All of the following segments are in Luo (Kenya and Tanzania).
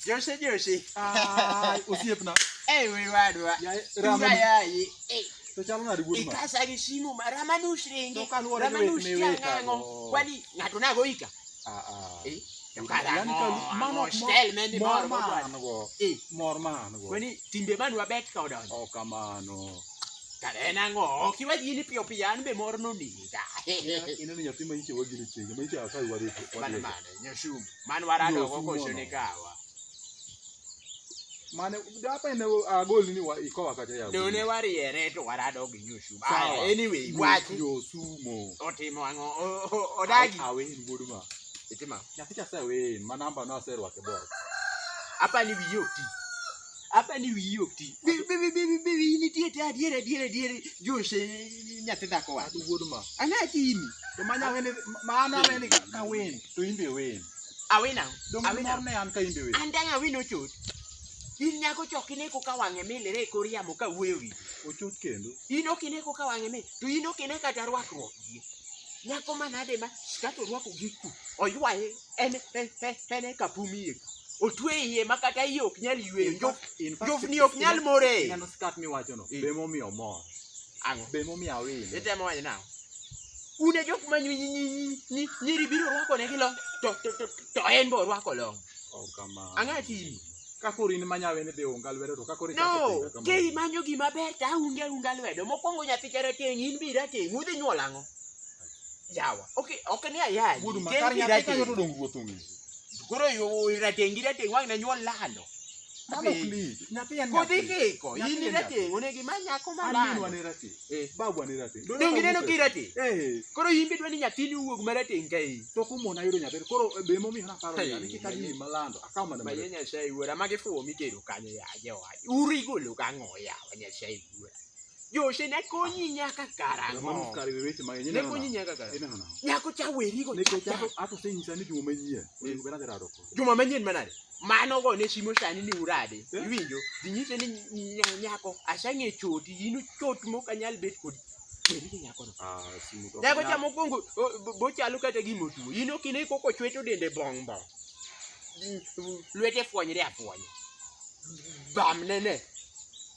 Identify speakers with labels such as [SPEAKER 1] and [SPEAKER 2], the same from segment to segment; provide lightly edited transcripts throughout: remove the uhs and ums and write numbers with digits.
[SPEAKER 1] Jose Jose.
[SPEAKER 2] Ai, osiepna.
[SPEAKER 1] Eh, we wadwa.
[SPEAKER 2] Yaye,
[SPEAKER 1] Rama
[SPEAKER 2] rama.
[SPEAKER 1] yaye. Eh,
[SPEAKER 2] To chalo nade wuod ma?
[SPEAKER 1] ikasa gi simu ma Ramanus ringi.
[SPEAKER 2] To kaluwore gi
[SPEAKER 1] Ramanus
[SPEAKER 2] wek miweka
[SPEAKER 1] chang'ang'o.
[SPEAKER 2] go.
[SPEAKER 1] Kwani ng'ato nago ika?
[SPEAKER 2] Ah, ah.
[SPEAKER 1] Eh, to kara
[SPEAKER 2] Yani
[SPEAKER 1] ang'o?
[SPEAKER 2] ka- mano
[SPEAKER 1] Ang'o stel mendi
[SPEAKER 2] mor
[SPEAKER 1] mor
[SPEAKER 2] ma
[SPEAKER 1] modwaro.
[SPEAKER 2] an go.
[SPEAKER 1] Eh,
[SPEAKER 2] Mor ma an go.
[SPEAKER 1] kwani timbe man wabet ka odonjo.
[SPEAKER 2] Ok kamano.
[SPEAKER 1] Kare en ang'o? Ok iwach gini piyo piyo an be mor nonega.
[SPEAKER 2] Ineno nyathi ma iche wagine chienge, ma iche akawi wadhi.
[SPEAKER 1] Mano
[SPEAKER 2] wadhi.
[SPEAKER 1] mane, Nyosum. Man warado go
[SPEAKER 2] Nyosumo
[SPEAKER 1] koso
[SPEAKER 2] no.
[SPEAKER 1] ni kawa.
[SPEAKER 2] Mane dapa ne agoli ni wa- ikowa kacha ya.
[SPEAKER 1] Done wariere to warado gi Nyosum.
[SPEAKER 2] Sawa.
[SPEAKER 1] Aya, anyway, wach
[SPEAKER 2] Nyosumo.
[SPEAKER 1] otimo ang'o? Odagi.
[SPEAKER 2] Awen wuod ma.
[SPEAKER 1] Itimo.
[SPEAKER 2] Nyathi cha asewen, ma namba no aserwako e box.
[SPEAKER 1] Apa ni wiyi ok ti. Apa ni wiyi ok ti. Be wiyi nitie te adier adier adier Jose nyathi dhako
[SPEAKER 2] Ato
[SPEAKER 1] wach.
[SPEAKER 2] wuod ma.
[SPEAKER 1] Ang'o timi?
[SPEAKER 2] To ma nyaweni ma an aweni ka wen to in be wen.
[SPEAKER 1] Awina.
[SPEAKER 2] Dong
[SPEAKER 1] Awina.
[SPEAKER 2] mor ne an ka in be wen.
[SPEAKER 1] An dang' awino chot. In nyako chok ineko ka wang'e milre e kor yamo ka wuoyo gi.
[SPEAKER 2] Ochot kendo.
[SPEAKER 1] In ok ineko ka wang'e mil, to in ok ine kata rwakruok gi. Nyako manade ma skat orwako gi ku. Oywaye en en e kapum iye. Otwe iye ma kata iye ok nyal yweyo.
[SPEAKER 2] In fact- in fact,
[SPEAKER 1] Njofni ok nyal more.
[SPEAKER 2] Ineno skat miwachono.
[SPEAKER 1] Eh.
[SPEAKER 2] Be momiyo mor.
[SPEAKER 1] Ang'o?
[SPEAKER 2] Be momiyo awine.
[SPEAKER 1] Itemo wacho nang'o? Un e jok ma nyiri biro rwako negi long to en be orwako long.
[SPEAKER 2] Ok kamano.
[SPEAKER 1] Ang'o timi?
[SPEAKER 2] Ka koro in ma nyaweni dhi unga lwedo to ka koro ichako
[SPEAKER 1] No,
[SPEAKER 2] pinga kamano.
[SPEAKER 1] ke imanyo gima ber to aunge aunga lwedo. Mokwongo nyathi cha rateng', in be irateng', udhi nyuol ang'o? Yawa. Ok, ok ni ayany.
[SPEAKER 2] Wuod ma
[SPEAKER 1] Ken
[SPEAKER 2] kar
[SPEAKER 1] be
[SPEAKER 2] nyathi kanyo to
[SPEAKER 1] irateng'.
[SPEAKER 2] dong ruoth ong'eyo.
[SPEAKER 1] Koro yo rateng' gi rateng' wang' ne nyuol lando.
[SPEAKER 2] Mano ok lich. Nyathi en
[SPEAKER 1] Kodhi
[SPEAKER 2] nyathi.
[SPEAKER 1] kiko,
[SPEAKER 2] Nyathi
[SPEAKER 1] in
[SPEAKER 2] en nyathi.
[SPEAKER 1] irateng', onego imany nyako ma
[SPEAKER 2] An minwa
[SPEAKER 1] lando.
[SPEAKER 2] ne rateng'.
[SPEAKER 1] Eh.
[SPEAKER 2] Babwa ne rateng'. Donge
[SPEAKER 1] Donge ineno
[SPEAKER 2] kawuok
[SPEAKER 1] ki irateng'?
[SPEAKER 2] Eh.
[SPEAKER 1] Koro in be idwa ni nyathini owuog marateng' ka in.
[SPEAKER 2] To kumona yudo nyathi. Koro be momiyo naparo
[SPEAKER 1] Hey,
[SPEAKER 2] ni kik adhi malando. Akaw mana
[SPEAKER 1] Maye
[SPEAKER 2] marateng'.
[SPEAKER 1] Nyasaye wuora, magi fuwo mitero kanyo ya jowa. Uru igolo kang'o yawa Nyasaye wuora. Jose ne konyi nyaka
[SPEAKER 2] Mano
[SPEAKER 1] karang'o?
[SPEAKER 2] kare weche mang'eny.
[SPEAKER 1] Ne
[SPEAKER 2] Ineno
[SPEAKER 1] konyi
[SPEAKER 2] nang'o?
[SPEAKER 1] nyaka karang'o?
[SPEAKER 2] Ineno nang'o?
[SPEAKER 1] Nyako cha werigo
[SPEAKER 2] Nikech
[SPEAKER 1] cha.
[SPEAKER 2] ato osenyisa ni juma manyien onego bed adhi rado kode.
[SPEAKER 1] Juma manyien manade? Mano go ne simo sani ni urade.
[SPEAKER 2] Eh?
[SPEAKER 1] Iwinjo? Dhi nyise ni nyako aseng'e choti, in chot mok anyal bet kodi. Weri gi nyakono.
[SPEAKER 2] Ah, simu to ok
[SPEAKER 1] Nyako cha
[SPEAKER 2] nyal.
[SPEAKER 1] mokwongo bochalo kata gima otuo. In ok ine koko chweto dende bong bong. Lwete fwonyre afwonya. Bam nene.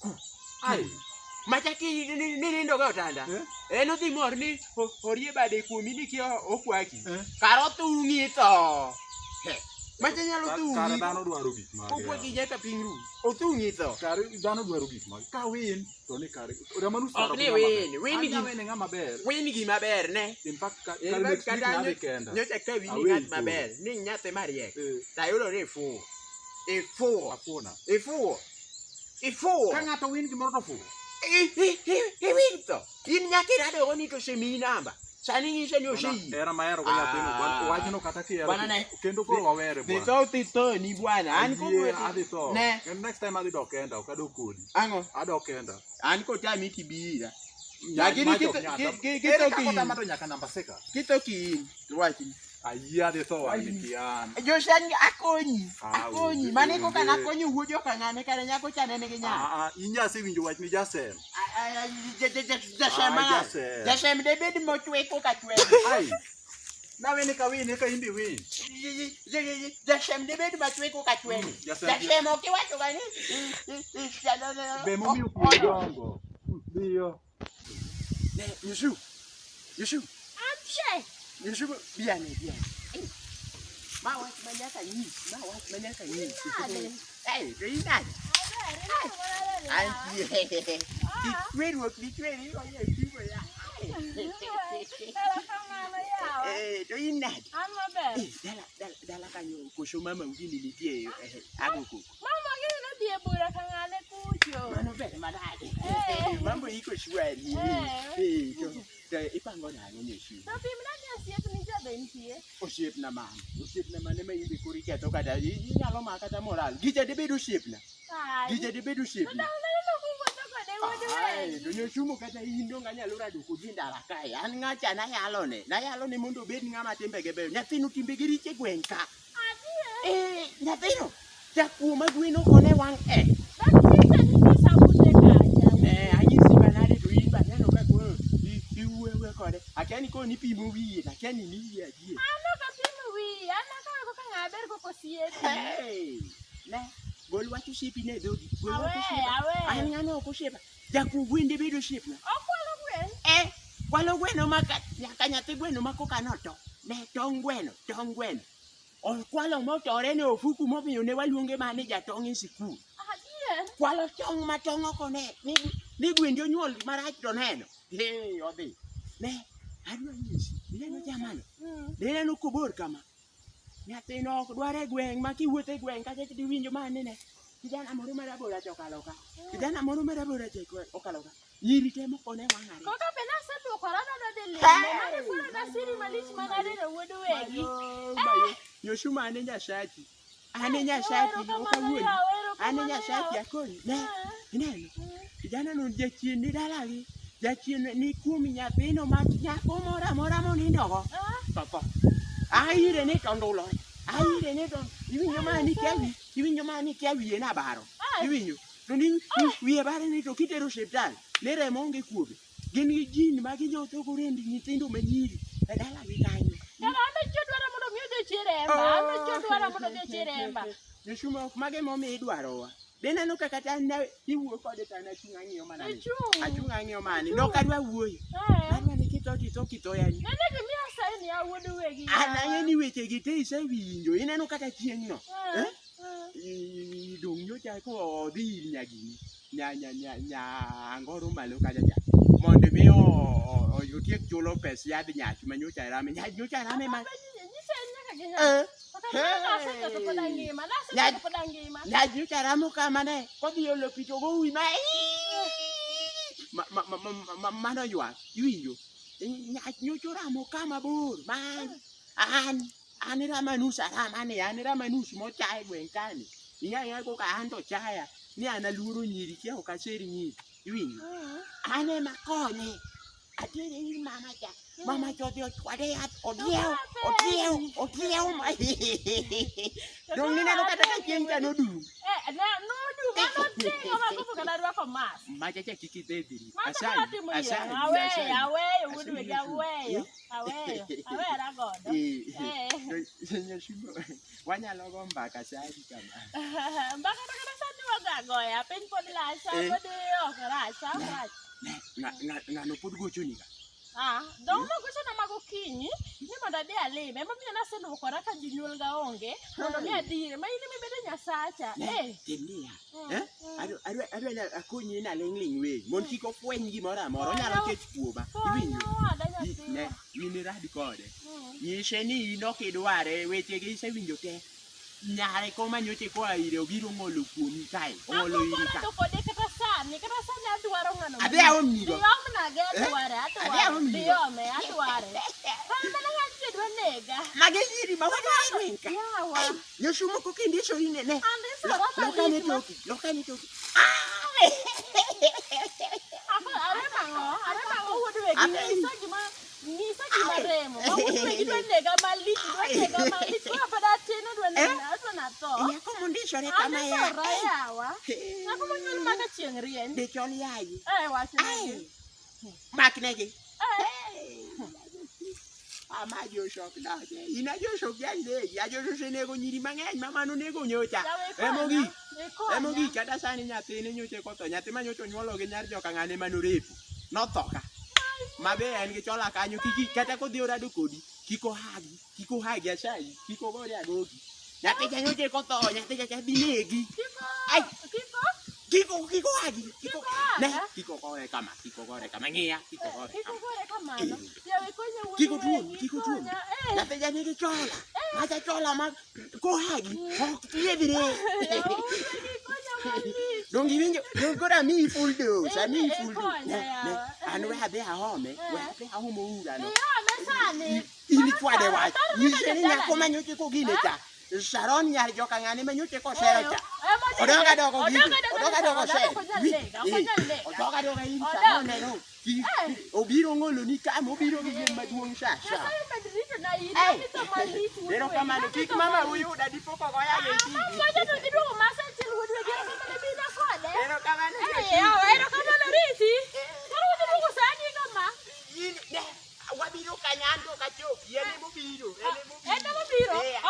[SPEAKER 1] Ku.
[SPEAKER 2] Ai.
[SPEAKER 1] Macha ki ninindo ga otanda.
[SPEAKER 2] Eh?
[SPEAKER 1] En odhi mor ni orie bade kuomi ni kia okwaki.
[SPEAKER 2] Eh?
[SPEAKER 1] Kar othung'i tho. He. Macha nyalo
[SPEAKER 2] Kar
[SPEAKER 1] thung'i.
[SPEAKER 2] dhano dwaro gik mage.
[SPEAKER 1] Okwaki nyaka piny ru. Othung'i tho.
[SPEAKER 2] Kar dhano dwaro gik mage. Ka win to ni kare. Ramanus
[SPEAKER 1] Ok ni win. Win
[SPEAKER 2] An
[SPEAKER 1] gi
[SPEAKER 2] nyawene ng'ama ber.
[SPEAKER 1] win gima ber ne.
[SPEAKER 2] In fact,
[SPEAKER 1] In
[SPEAKER 2] kar
[SPEAKER 1] fact,
[SPEAKER 2] next week
[SPEAKER 1] kata
[SPEAKER 2] nadhi kenda.
[SPEAKER 1] Nyocha ka wini
[SPEAKER 2] Awin
[SPEAKER 1] ng'at maber, ni nyathi mariek.
[SPEAKER 2] Eh,
[SPEAKER 1] Tayudo ni ifuwo. Ifuwo.
[SPEAKER 2] afuona.
[SPEAKER 1] Ifuwo. Ifuwo.
[SPEAKER 2] Ka ng'ato win gimoro to fuwo.
[SPEAKER 1] Iwin tho. In nyaka iradogo ni to osemiyi namba. Sani nyise ni oseyie.
[SPEAKER 2] Hera mahero go nyathino.
[SPEAKER 1] Ah.
[SPEAKER 2] Wachno kata kihero.
[SPEAKER 1] Bwana ne.
[SPEAKER 2] Kendo koro wawere
[SPEAKER 1] Dhi
[SPEAKER 2] bwana.
[SPEAKER 1] tho thi thoni bwana. An
[SPEAKER 2] Ayie,
[SPEAKER 1] kogwe.
[SPEAKER 2] adhi tho.
[SPEAKER 1] Ne.
[SPEAKER 2] Kendo next time adhi dok kenda, ok adok kodi.
[SPEAKER 1] Ang'o?
[SPEAKER 2] Adok kenda.
[SPEAKER 1] An kotami tibira.
[SPEAKER 2] Nya-
[SPEAKER 1] Lakini
[SPEAKER 2] macho
[SPEAKER 1] kitho-
[SPEAKER 2] ok nyal.
[SPEAKER 1] kitho
[SPEAKER 2] Ere kaka
[SPEAKER 1] ki-
[SPEAKER 2] otama to nyaka namba sika.
[SPEAKER 1] Kitho ki in. Wachni.
[SPEAKER 2] Ayie adhi tho wang'ni kian.
[SPEAKER 1] Joshan akonyi.
[SPEAKER 2] Ah,
[SPEAKER 1] Akonyi.
[SPEAKER 2] onge,
[SPEAKER 1] Mane koka
[SPEAKER 2] onge.
[SPEAKER 1] nakonyo wuo joka ng'ane kare nyako cha ne nigi nyalo.
[SPEAKER 2] Ah, ah, in jasewinjo wachni jasem.
[SPEAKER 1] Jasem
[SPEAKER 2] Ah,
[SPEAKER 1] mang'ane.
[SPEAKER 2] jasem.
[SPEAKER 1] Jasem debed mochwe koka chwe.
[SPEAKER 2] Ai. Naweni ka win eka in be win.
[SPEAKER 1] Jasem debed machwe koka chweni.
[SPEAKER 2] Jasem-
[SPEAKER 1] Jasem ok iwacho ga ni.
[SPEAKER 2] Be momiyo pur dongo. Dhiyo.
[SPEAKER 1] Ne, Yusuf. Yusuf.
[SPEAKER 3] Amshe.
[SPEAKER 1] Yusuf, biane, biane. Ma wach ma nyaka nyis, ma wach ma nyaka nyis.
[SPEAKER 3] Nade?
[SPEAKER 1] Eh, to in nade?
[SPEAKER 3] Aber, ineno manade yawa?
[SPEAKER 1] Antie.
[SPEAKER 3] Ah.
[SPEAKER 1] Chweruok ni chweri oye tipo ya.
[SPEAKER 3] Erokamano yawa.
[SPEAKER 1] Eh, to in nade?
[SPEAKER 3] An maber.
[SPEAKER 1] Eh, dala dala dala kanyo koso mama ugini nitie ago koko.
[SPEAKER 3] Mama gini nodhi e bura ka ng'ane kucho.
[SPEAKER 1] Mano ber manade.
[SPEAKER 3] Eh.
[SPEAKER 1] Mambo iko shwari.
[SPEAKER 3] Eh.
[SPEAKER 1] Eh, to ipango nang'o nyoshi?
[SPEAKER 3] To pimna ni osiepni cha be nitie.
[SPEAKER 1] Osiepna mama, osiepna mane ma in be koro iketho kata inyalo maka kata moral. Gicha dibed osiepna.
[SPEAKER 3] Ai.
[SPEAKER 1] Gicha dibed
[SPEAKER 3] To
[SPEAKER 1] osiepna.
[SPEAKER 3] dang' naneno kuwuotho kode wuod
[SPEAKER 1] Ai,
[SPEAKER 3] wegi.
[SPEAKER 1] to nyochumo kata in dong' anyalo rado kodi e ndara kae. An ng'acha nayalone. Nayalone mondo obed ng'ama timbege beyo. Nyathino timbege richo e gweng' ka.
[SPEAKER 3] Adier.
[SPEAKER 1] Eh, nyathino. Jakuo ma gwen ok one wang' e.
[SPEAKER 3] Dak nyisa ni nyisa bute kacha.
[SPEAKER 1] Eh, anyisi manade to in be aneno ka koro iwuoyo awuoya kode. Akia ni koro nipimo wiye, to akia ni niyie adier.
[SPEAKER 3] An ok apimo wiye, an akawe kaka ng'ama ber kaka osiepi.
[SPEAKER 1] Hey, ne. wach osiepi ne dhogi. Gol wach
[SPEAKER 3] Aweyo,
[SPEAKER 1] osiepa. An
[SPEAKER 3] aweyo.
[SPEAKER 1] ng'ano ok osiepa. Jakuo gwende bedo osiepna.
[SPEAKER 3] Okwalo gwen.
[SPEAKER 1] Eh, kwalo gweno ma nyaka nyathi gweno ma koka noto. Ne tong' gweno, tong' gweno. Okwalo motore ne ofuku momiyo ne waluonge mana ni jatong' e sikul.
[SPEAKER 3] Adier.
[SPEAKER 1] Kwalo tong' ma tong' oko ne, ni gwendi onyuol marach to neno. Hee, odhi. Ne, adwa nyisi, ineno jamano? Ineno kobor kama. Nyathino ok dwar e gweng' ma kiwuotho e gweng' kacha tiwinjo mana ni ne. Kijana moro marabora cha okalo ka. Kijana moro marabora cha okalo ka. Nyiri te moko ne wang' ariyo.
[SPEAKER 3] Koka be naseluokora nadwa dhi lime.
[SPEAKER 1] Hey!
[SPEAKER 3] Mane koro nasiri malich manadeno wuod wegi.
[SPEAKER 1] Mayo, mayo. Yoshuma ane Nyasachi. Ane Nyasachi, ok awuondi. Ane Nyasachi akoni. Ne, ineno. Kijana no jachien ni dalagi. Jachien ni kuom nyathino ma nyako moro amora monindogo. To tho. Aire ni to ndulore. Aire ni to iwinjo mana ni kia wi, iwinjo mana ni kia wiye nabaro. Iwinjo. To ni wiye bare ni to kitero osiptal, ni remo onge kuome. Gin gi jin ma ginyotho go remb nyithindo manyiri e dalagi kanyo.
[SPEAKER 3] Kara an be dwaro mondo mi odhi ochier emba. An be dwaro mondo odhi ochier emba.
[SPEAKER 1] Joshua ok mage momiyo idwarowa. Dineno kaka kata an iwuoyo kode to an achung' ang'iyo mana ni.
[SPEAKER 3] Ichung'.
[SPEAKER 1] Achung' ang'iyo mana ni. Nok adwa wuoyo.
[SPEAKER 3] Eh.
[SPEAKER 1] Adwa ni kitho titho kithoyani.
[SPEAKER 3] Nene gimiya saini ya wuod wegi.
[SPEAKER 1] An ang'e ni wechegi te isewinjo. Ineno kata chieng'no.
[SPEAKER 3] Eh,
[SPEAKER 1] Eh?
[SPEAKER 3] eh.
[SPEAKER 1] Dong' nyocha kodhi ir nyagini. Nya nya nya nya angoro malo kacha cha. Mondo mi otiek chulo pes yadh nyach ma nyocha rame. Nyach nyocha rame ma.
[SPEAKER 3] Nyise nyaka gi ng'a.
[SPEAKER 1] Eh.
[SPEAKER 3] Kata nasetho to pod angima. Nasetho to pod angima.
[SPEAKER 1] Nyach nyocha ramo kama ne. Kodhi olo pi to gowi ma. Ma mano ywak. Iwinjo? Nyach nyocha oramo kama bor. Ma an rama nus arama ni an rama nus mocha e gweng' kani. Ing'e ang'eya koka an to chaya ni an aluoro nyiri kia ok aser nyiri. Iwinjo? An ema konye. Atere ir mama cha. Mama cha odhi ochwade yath. Odiewo, odiewo, odiewo ma. Dong' nineno kata ka chieng' cha nodum.
[SPEAKER 3] Eh, nodum. Mano tingo ma kopo kata rwako mask.
[SPEAKER 1] Macha cha kik idhedhri.
[SPEAKER 3] Macha
[SPEAKER 1] Asayi,
[SPEAKER 3] kata timo yieng'.
[SPEAKER 1] asayi,
[SPEAKER 3] Aweyo,
[SPEAKER 1] asayi.
[SPEAKER 3] aweyo wuod
[SPEAKER 1] Asayi
[SPEAKER 3] wegi,
[SPEAKER 1] Yoshua.
[SPEAKER 3] aweyo.
[SPEAKER 1] Eh?
[SPEAKER 3] Aweyo, awera godo.
[SPEAKER 1] Eh,
[SPEAKER 3] Eh.
[SPEAKER 1] Yoshua, wanyalo go mbaka sa adi kama.
[SPEAKER 3] Mbaka to kata sani waga goya, piny pod lach, sa
[SPEAKER 1] Eh.
[SPEAKER 3] pod ok rach, sa ok rach.
[SPEAKER 1] Ng'ano pod gochoni ga?
[SPEAKER 3] Ah, dong' nogochona ma gokinyi ni mondo adhi alime, emomiyo naseluokora ka jonyuol ga onge, mondo mi adhi ire. Ma in ema ibedo Nyasacha.
[SPEAKER 1] Ne,
[SPEAKER 3] Eh.
[SPEAKER 1] tim niya.
[SPEAKER 3] Mm,
[SPEAKER 1] Eh?
[SPEAKER 3] mm.
[SPEAKER 1] Adwa ni akonyi na ling' ling' wei mondo kik ofweny gimoro amora onyalo
[SPEAKER 3] Konya.
[SPEAKER 1] kech kuoma.
[SPEAKER 3] Konya
[SPEAKER 1] Iwinjo?
[SPEAKER 3] owada
[SPEAKER 1] Ne,
[SPEAKER 3] nyathiwa.
[SPEAKER 1] in irad kode.
[SPEAKER 3] Mm.
[SPEAKER 1] Nyise ni in ok idware, wechegi isewinjo te. Nyare koma nyocha koa ire obiro ng'olo kuomi kae. Ong'olo
[SPEAKER 3] Agombo
[SPEAKER 1] iri ka.
[SPEAKER 3] rado kode kata sani, kata sani adwaro ng'ano
[SPEAKER 1] Adhi
[SPEAKER 3] malich.
[SPEAKER 1] aomnigo.
[SPEAKER 3] Dhi omnage,
[SPEAKER 1] Eh?
[SPEAKER 3] adware,
[SPEAKER 1] Adhi
[SPEAKER 3] adware.
[SPEAKER 1] aomnigo.
[SPEAKER 3] Dhi ome, adware. An mana ng'at dwa nega.
[SPEAKER 1] Mage nyiri ma wadwaro e gweng' ka.
[SPEAKER 3] Yawa.
[SPEAKER 1] Nyosumo kokindisori ne ne.
[SPEAKER 3] Andisora
[SPEAKER 1] Loka ne
[SPEAKER 3] malich ma.
[SPEAKER 1] toki, loka ne toki.
[SPEAKER 3] Ako, aremo ang'o? Aremo ang'o wuod wegi?
[SPEAKER 1] Apenji.
[SPEAKER 3] Nyisa gima, nyisa gima remo. Ma wuod wegi dwa nega malich, dwa nega malich. Koro pod atin odwa nega, odwa natho.
[SPEAKER 1] Nyako mondisore kama ya.
[SPEAKER 3] Andisora yawa. Nyako monyuol maka chieng' rieny.
[SPEAKER 1] Dichol yayi.
[SPEAKER 3] Eh, wachnegi.
[SPEAKER 1] Maknegi.
[SPEAKER 3] Eh.
[SPEAKER 1] Ama joshok dake. In ajoshok janegi. Ajoshok osenego nyiri mang'eny ma mano nego nyocha.
[SPEAKER 3] Yawa ikonya,
[SPEAKER 1] Emogik.
[SPEAKER 3] ikonya.
[SPEAKER 1] Emogik kata sani nyathine nyocha kotho. Nyathi ma nyocha onyuolo gi nyar joka ng'ane manorepo. Notho ka. Ma be en gi chola kanyo kiki kata kodhi orado kodi kik ohagi. Kik ohagi asayi. Kik ogore agogi. Nyathi cha nyocha kotho. Nyathi cha cha dhi negi.
[SPEAKER 3] Kiko,
[SPEAKER 1] Ai.
[SPEAKER 3] kiko,
[SPEAKER 1] Kik kik ohagi. Kik
[SPEAKER 3] ohaga.
[SPEAKER 1] Ne, kik ogore kama. Kik ogore kama. Ng'iya. Kik ogore
[SPEAKER 3] Kik
[SPEAKER 1] kama.
[SPEAKER 3] ogore kamano. Yawa ikonya wuod
[SPEAKER 1] Kik otuom,
[SPEAKER 3] wegi,
[SPEAKER 1] kik otuom.
[SPEAKER 3] ikonya. Eh.
[SPEAKER 1] Nyathi cha nigi chola. Macha chola ma kohagi ok thiedhre.
[SPEAKER 3] Yawa wuod wegi ikonya malich.
[SPEAKER 1] Dong iwinjo, dong koro amiyi full dose, amiyi
[SPEAKER 3] Eh,
[SPEAKER 1] full dose.
[SPEAKER 3] konya
[SPEAKER 1] Ne, ne,
[SPEAKER 3] yawa.
[SPEAKER 1] an we adhi ahome, we adhi ahom oura no.
[SPEAKER 3] Iome sani.
[SPEAKER 1] In ichwade wach,
[SPEAKER 3] Par
[SPEAKER 1] nyise ni
[SPEAKER 3] jodala
[SPEAKER 1] nyako ma nyocha kogine cha. Sharon nyar joka ng'ane ma nyocha kosero cha. Odok adoka ogine, odok adoka osero. Odok adoka in Sharon neno. Obiro ng'oloni kama, obiro gi yien maduong' sha sha. Ei. Erokamano, kik mama uyuda dipo kogoya gi tiji. Erokamano. In, ne, wabiro kanyo an to ok achopi, en emobiro, en emobiro. Eh,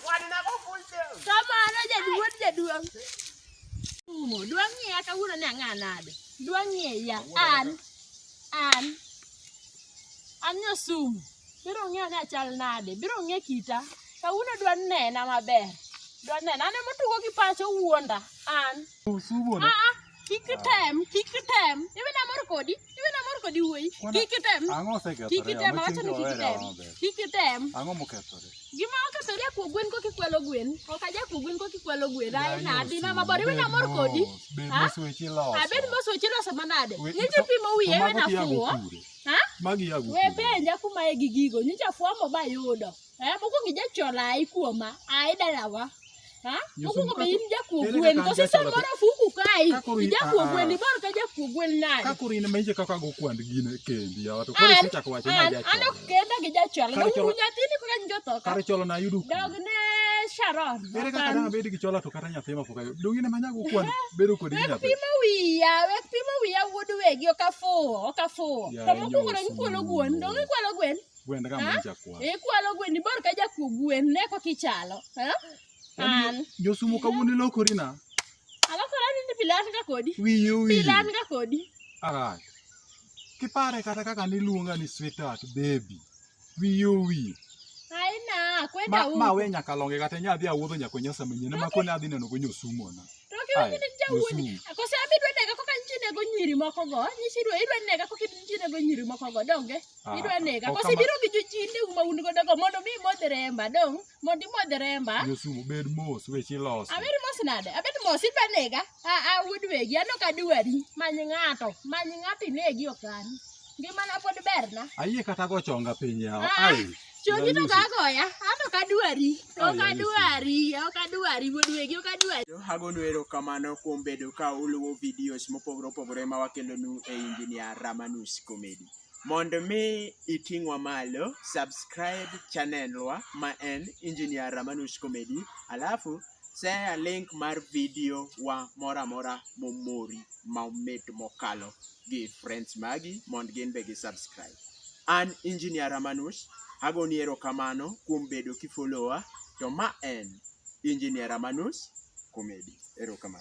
[SPEAKER 1] Wan nago full dose.
[SPEAKER 3] Dong. Umo, dwa ng'iya kawuono ni ang'a nade? Dwa ng'iya an an an nyosumu. Biro ng'iyo ni achal nade? Biro ng'iyo kita. Kawuono dwa nena maber. Dwa nena. An ema otugo gi pacha owuonda. An.
[SPEAKER 2] Sumo no.
[SPEAKER 3] Ah, ah, kik item, kik item. Iwe namor kodi, iwe namor kodi wuoyi.
[SPEAKER 2] Kwana-
[SPEAKER 3] Kik item.
[SPEAKER 2] Ang'o osekethore?
[SPEAKER 3] Kik item,
[SPEAKER 2] Ang'o
[SPEAKER 3] awacho ni
[SPEAKER 2] chieng'
[SPEAKER 3] kik
[SPEAKER 2] wawere
[SPEAKER 3] item.
[SPEAKER 2] maber?
[SPEAKER 3] Kik item.
[SPEAKER 2] Ang'o mokethore?
[SPEAKER 3] Gima okethore jakuo gwen koka ikwalo gwen. Ok ajakuo gwen koka ikwalo gwen. Ai
[SPEAKER 2] Ya
[SPEAKER 3] nadi na
[SPEAKER 2] Nyosumo,
[SPEAKER 3] mabor iwe
[SPEAKER 2] bed
[SPEAKER 3] namor kodi.
[SPEAKER 2] mos, Bed
[SPEAKER 3] Ha?
[SPEAKER 2] mos weche iloso.
[SPEAKER 3] Abed mos weche iloso manade.
[SPEAKER 2] We-
[SPEAKER 3] Nyicha
[SPEAKER 2] to-
[SPEAKER 3] pimo
[SPEAKER 2] to
[SPEAKER 3] wiye iwe
[SPEAKER 2] mago tiyago
[SPEAKER 3] nafuwo.
[SPEAKER 2] kure?
[SPEAKER 3] Ha?
[SPEAKER 2] Magi yago
[SPEAKER 3] We
[SPEAKER 2] kure?
[SPEAKER 3] penja kuma e gi gigo. Nyicha fuambo bayudo. Eh, mokwongo ijachola ai kuoma. Ai dalawa. Ha?
[SPEAKER 2] Nyosumo,
[SPEAKER 3] Mokwongo be
[SPEAKER 2] kako-
[SPEAKER 3] in jakuo
[SPEAKER 2] ere
[SPEAKER 3] gwen.
[SPEAKER 2] kaka an
[SPEAKER 3] Koso
[SPEAKER 2] jachola
[SPEAKER 3] samoro fuku kai.
[SPEAKER 2] Ka koro i-
[SPEAKER 3] Ijakuo
[SPEAKER 2] ah, ah.
[SPEAKER 3] gwen ibor ka jakuo gwen nade.
[SPEAKER 2] Ka koro in ema iche kaka go kwand gine kendi yawa to koro
[SPEAKER 3] An,
[SPEAKER 2] isechako wacho ni
[SPEAKER 3] an, an
[SPEAKER 2] ajachola.
[SPEAKER 3] ok kenda gi jachola.
[SPEAKER 2] Kar
[SPEAKER 3] Dong
[SPEAKER 2] chola-
[SPEAKER 3] nyathini kaka nyicho tho ka.
[SPEAKER 2] Kar cholo na ayudo kure?
[SPEAKER 3] Dog ne Sharon.
[SPEAKER 2] Ere kaka
[SPEAKER 3] Okan.
[SPEAKER 2] dang' abed gi chola to kata nyathi ma pok ayudo. Dong' in ema nyago kwand bedo kodi gi
[SPEAKER 3] Wek
[SPEAKER 2] nyathi.
[SPEAKER 3] pimo wiya, wek pimo wiya wuod wegi, ok afuwo, ok afuwo.
[SPEAKER 2] Ya,
[SPEAKER 3] To mokwongo dong
[SPEAKER 2] Nyosumo.
[SPEAKER 3] ikwalo gwen, dong ikwalo gwen.
[SPEAKER 2] Gwend ka
[SPEAKER 3] Ha?
[SPEAKER 2] manyicha kwal.
[SPEAKER 3] Ikwalo gwen, ibor ka jakuo gwen, ne kaka ichalo. Ha? An.
[SPEAKER 2] Nyosumo kawuono ilokori na.
[SPEAKER 3] Alokora ni pile an ga kodi.
[SPEAKER 2] Wiyi owil.
[SPEAKER 3] Pile an ga kodi.
[SPEAKER 2] Alright. Kipare kata kaka niluonga ni sweetheart baby. Wiyi owil.
[SPEAKER 3] Aina, kwenda
[SPEAKER 2] Ma, ma
[SPEAKER 3] huko.
[SPEAKER 2] we nyaka longe kata nyadhi awuotho nyaka nyasa manyien ema kone adhi neno go nyosumo na.
[SPEAKER 3] To kiwinjo
[SPEAKER 2] Ai,
[SPEAKER 3] ni jawuoni.
[SPEAKER 2] Nyosumo.
[SPEAKER 3] Kose abi dwa nega koka nyichi nego nyiri moko go. Nyichi idwa idwa nega koka nyichi nego nyiri moko go, donge?
[SPEAKER 2] Ah,
[SPEAKER 3] Idwa nega.
[SPEAKER 2] ok
[SPEAKER 3] Kose
[SPEAKER 2] kama-
[SPEAKER 3] ibiro gi jochinde uma un godo go mondo mi imodh remba, dong? Mondo imodh remba.
[SPEAKER 2] Nyosumo bed mos weche iloso.
[SPEAKER 3] Abed mos nade? Abed mos idwa nega? A a wuod wegi, an ok adwari. Many ng'ato, many ng'ato inegi ok an. Ngimana pod berna.
[SPEAKER 2] Ayie kata go chonga piny yawa.
[SPEAKER 3] Ah,
[SPEAKER 2] Ai.
[SPEAKER 3] Chongi to
[SPEAKER 2] Nyosumo.
[SPEAKER 3] kagoya, an ok adwari. Ok
[SPEAKER 2] Ai,
[SPEAKER 3] adwari, ok adwari wuod wegi, ok adwari.
[SPEAKER 1] Agonu erokamano kuom bedo ka uluwo videos mopogore opogore ma wakelonu e Engineer Ramanus Comedy. Mondo mi iting'wa malo, subscribe channel wa ma en Engineer Ramanus Comedy, alafu share link mar video wa moro amora momori mamit mokalo gi friends magi mondo gin be gi subscribe. An Engineer Ramanus, agoni erokamano kuom bedo kifollowa, to ma en Engineer Ramanus Comedy. Erokamano.